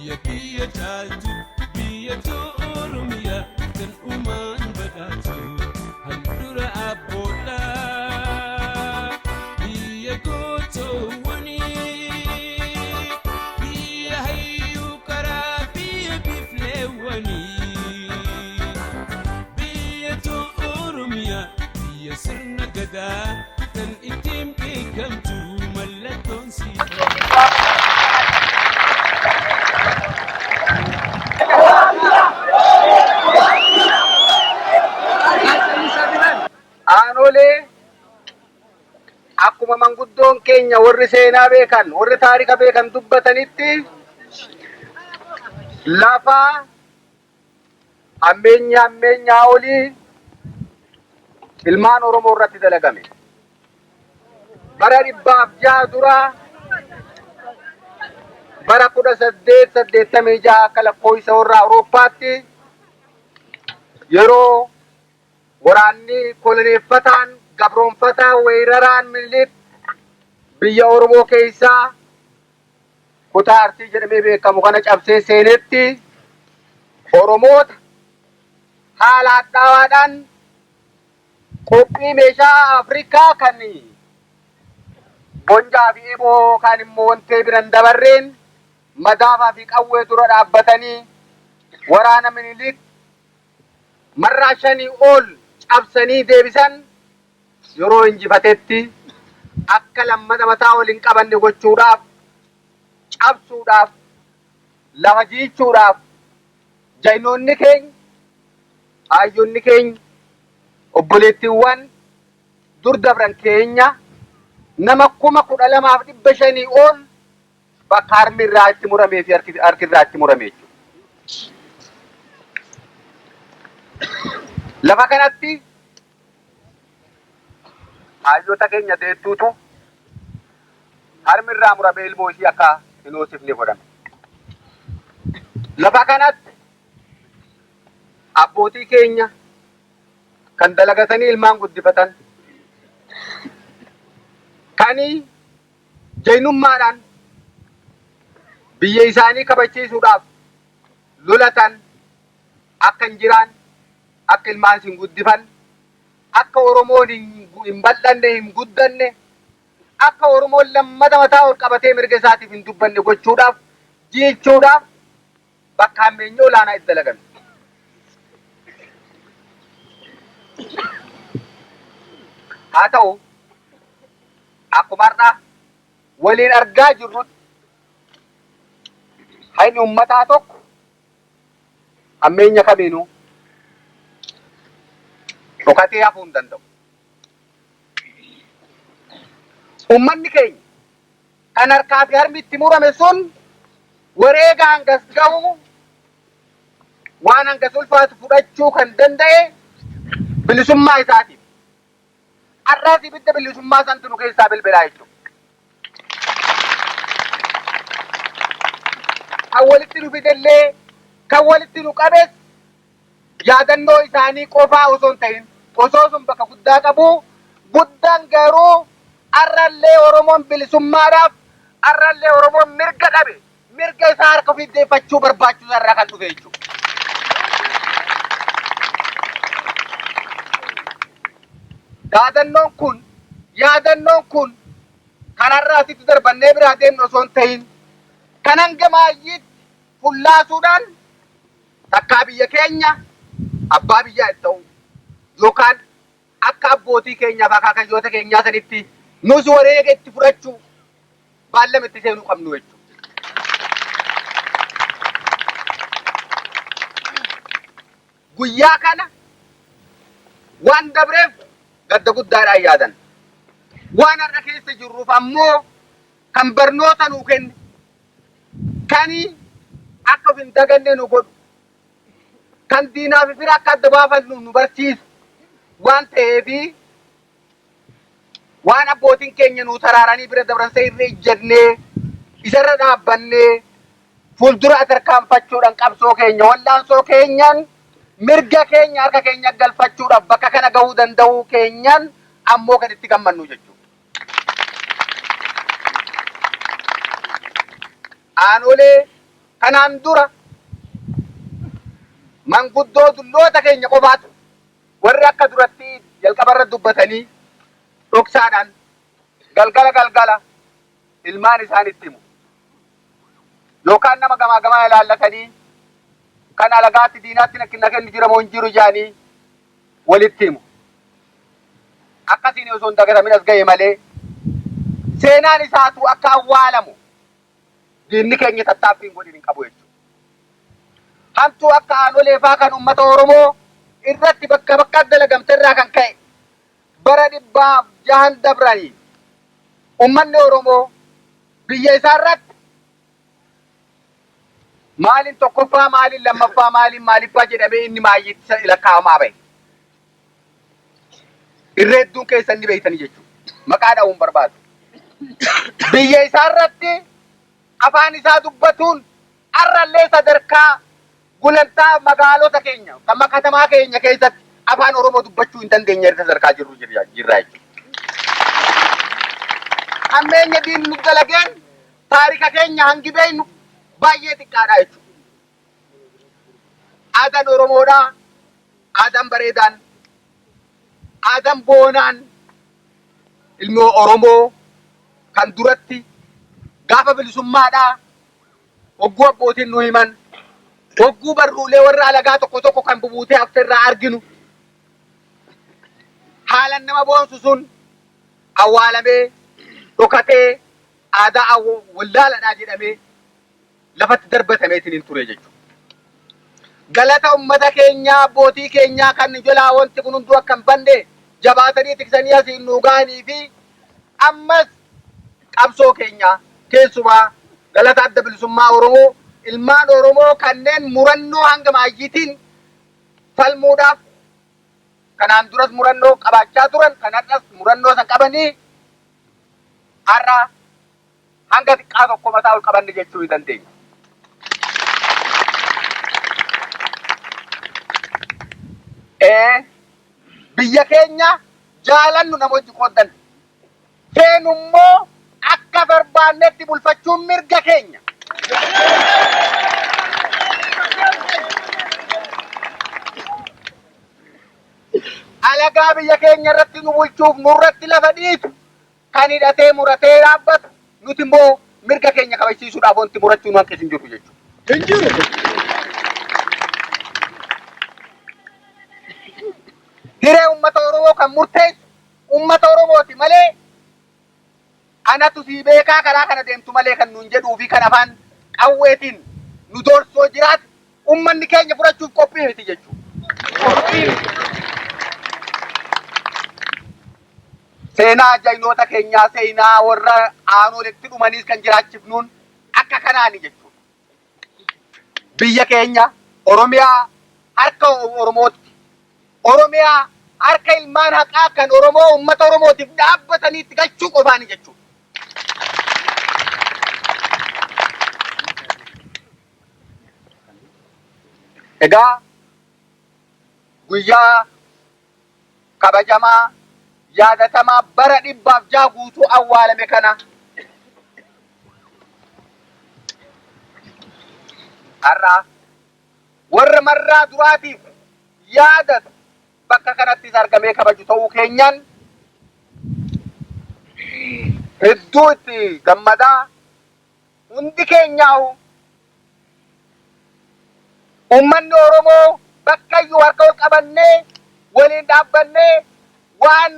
Biyya kiyya caaltu biyya too Oromiyaa kan uumaan badhaatu handhuura abboodha. Biyya gootoowwanii biyya hayyuu karaa biyya biifleewwanii biyya too Oromiyaa biyya sirna gadaa kan ittiin beekamtu mallattoon siidaa. Aanolee akkuma manguddoon keenya warri seenaa beekan, warri taarika beekan dubbatanitti, lafa hammeenya hammeenyaa olii ilmaan Oromoo irratti dalagame. Bara 106 dura, bara 1886 akka lakkoofsa warra Awurooppaatti, yeroo waraanni koloneeffataan gabroonfataa weeraraan Minilik biyya Oromoo keessaa kutaa Arsii jedhamee beekamu kana cabsee seenetti, Oromoota haala hadhaawaadhaan qophii meeshaa Afrikaa kan bonjaa fi eeboo kaan immoo wantee biran dabarreen madaafaa fi qawwee dura dhaabbatanii waraana Minilik marraa shanii ol cabsanii deebisan, yeroo injifatetti akka lammata mataa ol hin qabanne gochuudhaaf, cabsuudhaaf, lafa jiichuudhaaf, jaynoonni keenya, aayyonni keenya, obboleettiiwwan dur dabran keenya nama 12,500 ol bakka harmi irraa itti muramee fi harki irraa itti murame jechuudha. Lafa kanatti aayyota keenya deettuutu harmi irraa muramee ilmoo ishii akka hin hoosifne godhame. Lafa kanatti abbootii keenya kan dalagatanii ilmaan guddifatan, kan jaynummaadhaan biyya isaanii kabachiisuudhaaf lolatan akka hin jiraan, akka ilmaan hin guddifan, akka Oromoon hin bal'anne, hin guddanne, akka Oromoon lammata mataa ol qabatee mirga isaatiif hin dubbanne gochuudhaaf, jiichuudhaaf bakka hammeenyi olaanaa itti dalagame. Haa ta'u, akkuma har'a waliin argaa jirrutti, hayni ummataa tokko hammeenya kamiinuu dhokatee hafuu hin danda'u. Ummanni keenya kan harkaa fi harmi itti murame sun wareega hangas gahu, waan hangas ulfaatu fudhachuu kan danda'e bilisummaa isaatiif. Har'aas ibidda bilisummaa santu nu keessaa bilbilaa jechuudha. Kan walitti nu fidellee, kan walitti nu qabes yaadannoo isaanii qofaa osoo hin ta'in, osoo sun bakka guddaa qabu, guddaan garuu har'allee Oromoon bilisummaadhaaf, har'allee Oromoon mirga dhabe mirga isaa harka ofii deeffachuu barbaachisaa irraa kan dhufe jechuudha. Yaadannoon kun, yaadannoon kun kan har'a asitti darbannee biraa deemnu osoo hin ta'in, kan hanga maayyiitti fullaasuudhaan takkaa biyya keenya abbaa biyyaa itti ta'uu yookaan akka abbootii keenyaaf akaakayyoota keenyaa sanitti nus wareega itti fudhachuu baallama itti seenuu qabnu jechuudha. Guyyaa kana waan dabreef gadda guddaadhaan yaadan. Waan har'a keessa jirruuf ammoo kan barnoota nuu kenne, kan akka of hin daganne nu godhu, kan diinaa fi fira akka adda baafannu nu barsiisu waan ta'eefi, waan abbootiin keenya nuu taraaranii bira dabran irra ijjannee, isarra dhaabbannee fuuldura tarkaanfachuudhaan, qabsoo keenya, wallaansoo keenyaan mirga keenya harka keenya galfachuudhaaf bakka kana gahuu danda'uu keenyaan ammoo kan itti gammannu jechuudha. Aanolee Kanaan dura manguddoo dulloota keenya qofaatu warri akka duratti jalqabarra dubbatanii dhoksaadhaan galgala galgala ilmaan isaanitti himu. Yookaan nama gamaa gamaa ilaallatanii kan alagaatti diinaatti na kennu jira moo hin jiru jedhanii walitti himu. Akkasiin osoo hin dagatamin as ga'e malee seenaan isaatu akka awwaalamu diinni keenya tattaaffii hin godhin hin qabu jechuudha. Hamtuu akka aanolee faa kan uummata Oromoo irratti bakka bakka dalagamte irraa kan ka'e bara dhibbaaf jahan dabranii uummanni Oromoo biyya isaa irratti maaliin tokkoffaa, maaliin lammaffaa, maaliin maaliffaa jedhamee inni maayyiitti lakkaa'amaa bahe. Irra hedduun keessan ni beektanii jechuudha. Maqaa dha'uun barbaadu. Biyya isaa irratti afaan isaa dubbatuun har'allee sadarkaa gulantaa magaalota keenya kan katamaa keenya keessatti afaan Oromoo dubbachuu hin dandeenye irra sadarkaa jirru jirra jechuudha. Hammeenya diinni nu dalageen taarika keenya hangi beeknu baay'ee xiqqaadha jechuudha. Aadaan Oromoodhaa, aadaan bareedaan, aadaan boonaan ilmi Oromoo kan duratti gaafa bilisummaadhaa hogguu abbootiin nu himan, hogguu barruulee warra alagaa tokko tokko kan bubuutee hafte irraa arginu, haalan nama boonsu sun awwaalamee dhokatee aadaa wallaaladhaa jedhamee lafatti darbatameetiin hin ture jechuudha. Galata ummata keenyaa, abbootii keenyaa kan jalaa wanti kun hunduu akka hin banne jabaatanii tiksanii asiin nuu gahanii fi ammas qabsoo keenya keessumaa galata Adda Bilisummaa Oromoo, ilmaan Oromoo kanneen murannoo hanga maayyiitiin falmuudhaaf kanaan duras murannoo qabaachaa turan, kan har'as murannoo san qabanii har'a hanga xiqqaa tokko mataa ol qabanne jechuu ni dandeenya. Biyya keenya jaalannu nama hojii qooddanna. Feenu immoo akka barbaannetti bulfachuun mirga keenya. Alagaa biyya keenya irratti nu bulchuuf nurratti lafa dhiitu kan hidhatee muratee dhaabbatu, nuti immoo mirga keenya kabajsiisuudhaaf wanti murachuu nu hanqisu hin jiru jechuudha. Hin jiru. Hiree uummata Oromoo kan murteessu uummata Oromooti malee anatu sii beekaa karaa kana deemtu malee kan nuun jedhuu fi kan afaan qawweetiin nu doorsoo jiraatu uummanni keenya fudhachuuf qophii miti jechuudha. Qophii miti. Seenaa jaynoota keenyaa, seenaa warra aanoletti dhumaniis kan jiraachifnuun akka kanaani jechuudha. Biyya keenya Oromiyaa harka Oromootti, Oromiyaa harka ilmaan haqaa kan Oromoo uummata Oromootiif dhaabbatanii itti galchuu qofaani jechuudha. Egaa guyyaa kabajamaa yaadatamaa bara 106 guutuu awwaalame kana har'a warra marraa duraatiif yaadatu bakka kanattis argamee kabaju ta'uu keenyaan hedduu itti gammadaa, hundi keenyaa'u uummanni Oromoo bakkayyuu harka ol qabannee waliin dhaabbannee waan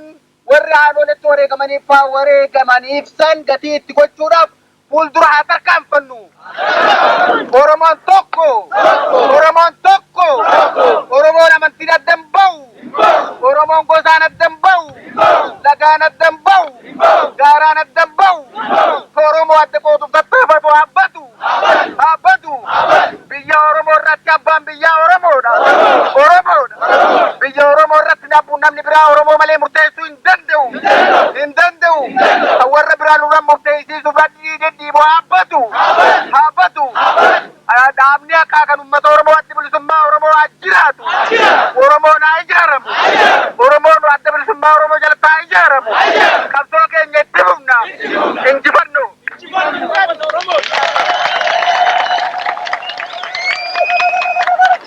warri haadholetti wareegamaniif faa wareegamaniif san gatii itti gochuudhaaf fuuldura haa tarkaanfannu. Oromoon tokko! Oromoon tokko! Oromoon amantiin adda hin ba'u! Oromoon gosaan adda hin ba'u! Lagaan adda hin ba'u! Gaaraan adda hin ba'u! Oromoo adda qooduuf tattaafatu haa badu! Haa badu! Biyya Oromoo irratti abbaan biyyaa Oromoodha! Oromoodha! Biyya Oromoo irratti namni biraa Oromoo malee murteessuu hin danda'u! Hin danda'u! Kan warra biraa nurra murteessisuuf dhidhiibu haa badu! Haa badu! Dhaabni haqaa kan uummata Oromoo, Addi Bilisummaa Oromoo haa jiraatu! Oromoon haa ijaaramu! Oromoon Adda Bilisummaa Oromoo jalatti haa ijaaramu!